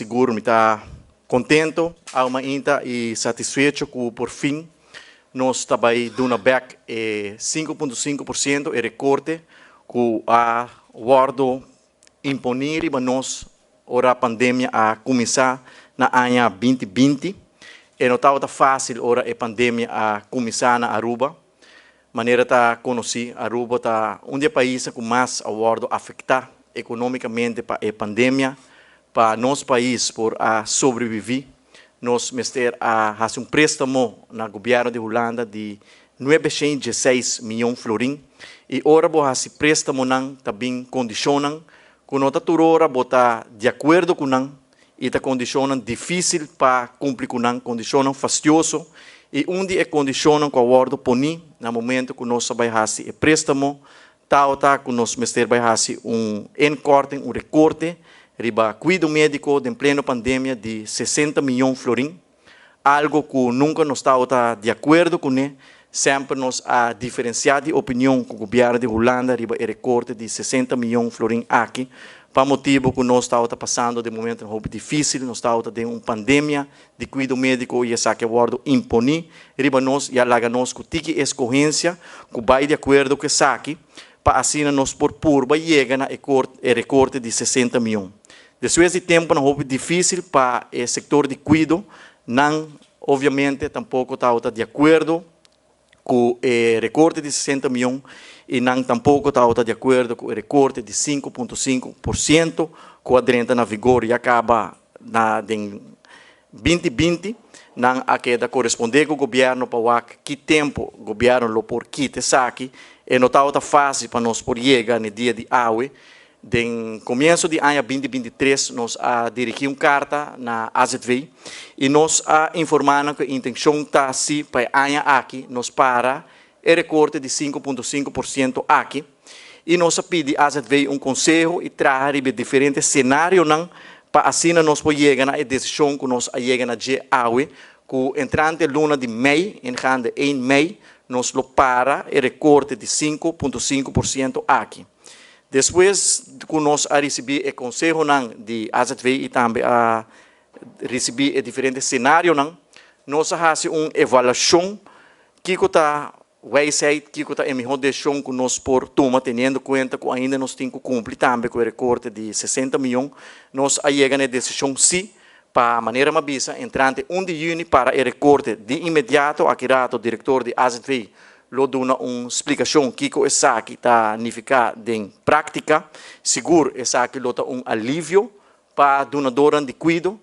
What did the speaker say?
Sigur mi ta contento ainda y satisfecho cu por fin nos ta bay duna back 5.5% e recorte cu a wordo imponi riba nos ora pandemia a cuminsa na aña 2020. E no tabata facil ora e pandemia a cuminsa na Aruba. Manera ta conoci, Aruba ta un di e paisnan cu mas a wordo afecta economicamente pa e pandemia. Pa nos pais por a sobrevivi, nos mester a haci un prestamo na gobierno di Hulanda di 916 miyon florin. Y ora bo haci prestamonan, tambe condicionnan cu no ta tur ora bo ta di acuerdo cu nan y ta condicionnan dificil pa cumpli cu nan, condicionnan fastioso. Y un di e condicionnan cu a wordo poni na momento cu nos a bay haci e prestamo ta cu nos mester bay haci un inkorting, un recorte riba cuido medico den pleno pandemia di 60 miyon florin, algo cu nunca nos tabata di acuerdo cune. Semper nos a diferencia di opinion cu gobierno di Hulanda riba e recorte di 60 miyon florin aki, pa motibo cu nos tabata pasando den momento hopi dificil, nos tabata den un pandemia di cuido medico y esaki a wordo imponi riba nos y a laga nos cu tiki escogencia cu bay di acuerdo cu esaki, pa asina nos por purba yega na e recorte di 60 miyon. Despues di temponan hopi dificil pa e sector di cuido, nan obviamente tampoco tabata di acuerdo cu e recorte di 60 miyon y nan tampoco tabata di acuerdo cu e recorte di 5.5% cu a drenta na vigor y a caba na 2020. Nan a keda coresponde cu gobierno pa ki tempo gobierno lo por kita esaki e no tabata facil pa nos por yega na dia di awe. Den comienso di aña 2023 nos a dirigi un carta na AZV y nos a informa cu e intencion ta si pa aña aki nos para e recorte di 5.5% aki y nos a pidi AZV un conseho y traha diferente scenarionan pa asina nos por yega na e decision cu nos a yega na dje awe, cu entrante luna di mei, ingaande 1 mei, nos lo para e recorte di 5.5% aki. Despues cu nos a ricibi e consehonan di AZV y tambe a ricibi e diferente scenarionan, nos a haci un evaluacion kico ta wijsheid, kico ta e miho decision cu nos por tuma, teniendo cuenta cu ainda nos tin cu cumpli tambe cu e recorte di 60 miyon. Nos a yega na e decision si, pa manera m'a bisa, entrante 1 di juni para e recorte di inmediato. Aki rato director di AZV lo duna un splicacion kico esaki ta nifica den practica. Sigur esaki lo ta un alivio pa dunadornan di cuido.